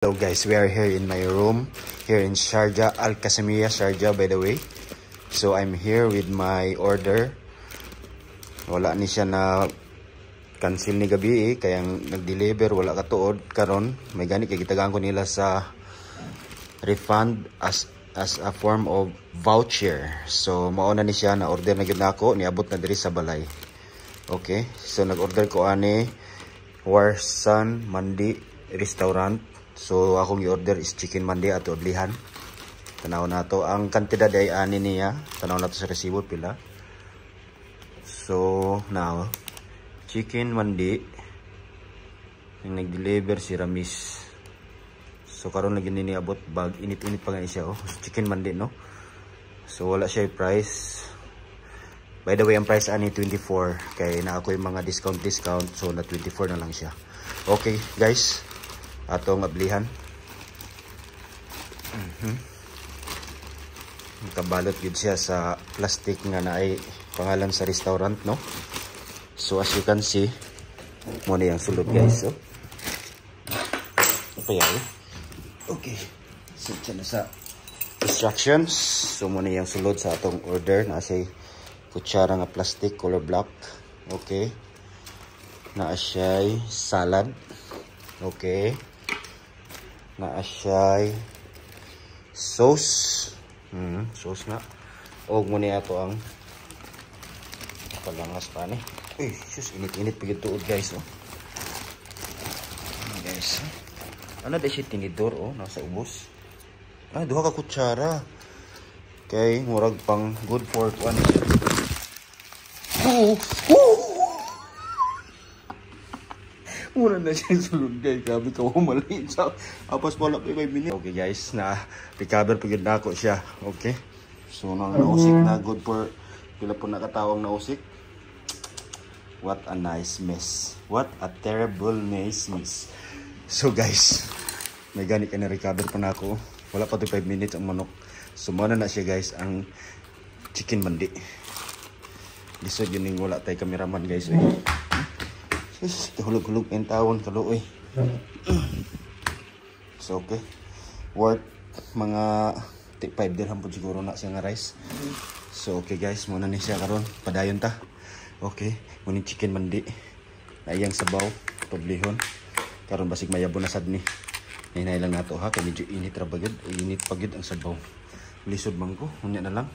Hello guys, we are here in my room here in Sharjah, Al Qasimia, Sharjah, by the way. So I'm here with my order. Wala ni siya na cancel ni gabi eh, kaya nag-deliver wala katuod karon. May gani kay gitagaan ko nila sa refund as a form of voucher. So mao na ni siya na order na gyud nako, niabot na diri sa balay. Okay, so nag-order ko ani Warsan Mandi Restaurant. So akong i-order is chicken mandi ato oblihan. Tanaw nato ang kantidad ay ani niya. Tanaw nato sa resibo pila. So now chicken mandi, ang nag-deliver si Ramis. So karon lagi ni niabot bag init-init pa nga siya oh. Chicken mandi, no. So wala siya price. By the way, ang price ani 24 kay naa ko yung mga discount discount, so na 24 na lang siya. Okay, guys, atong ablihan. Kabalot gyud siya sa plastic nga naay pangalan sa restaurant, no. So as you can see, mo na yung sulod, guys. So okay, ay. Okay. So na sa instructions. So mo na yung sulod sa atong order na siya kutsara nga plastic color black. Okay. Naa siya salad. Okay. Naa siya sauce. Sauce na. Og mo niya ato ang palangas pa ni. Uy, sus, init-init pa tuod, guys, oh. Guys. Ano da siya, tinidor oh, nasa ubos. Ah, duha ka kutsara. Kay murag pang good for one siya. Oh! Oh! Mura na siya sulod, guys. Grabe ka mali. Sa apas wala pa 5 minutes. Okay guys, na recover pa gyud nako siya. Okay. So nang nausik na, good for pila po nakatawang nausik. What a nice mess. What a terrible nice mess. So guys, may gani ka na recover pa na ako. Wala pa to 5 minutes ang manok. So mao na siya guys, ang chicken mandi. Lisod yun yung wala tayo cameraman, guys. Eh. Sus, kahulog-hulog yung tawon kaluoy. So okay. Worth mga 5 dirham po siguro na siya nga rice. So okay guys, muna ni siya karon. Padayon ta. Okay, muna chicken mandi. Ayang sabaw, pablihon. Karon basig mayabo na sad ni. Hinay lang nato ha kay medyo init ra ba gyud. Init pa gyud ang sabaw. Lisod man ko, unya na lang.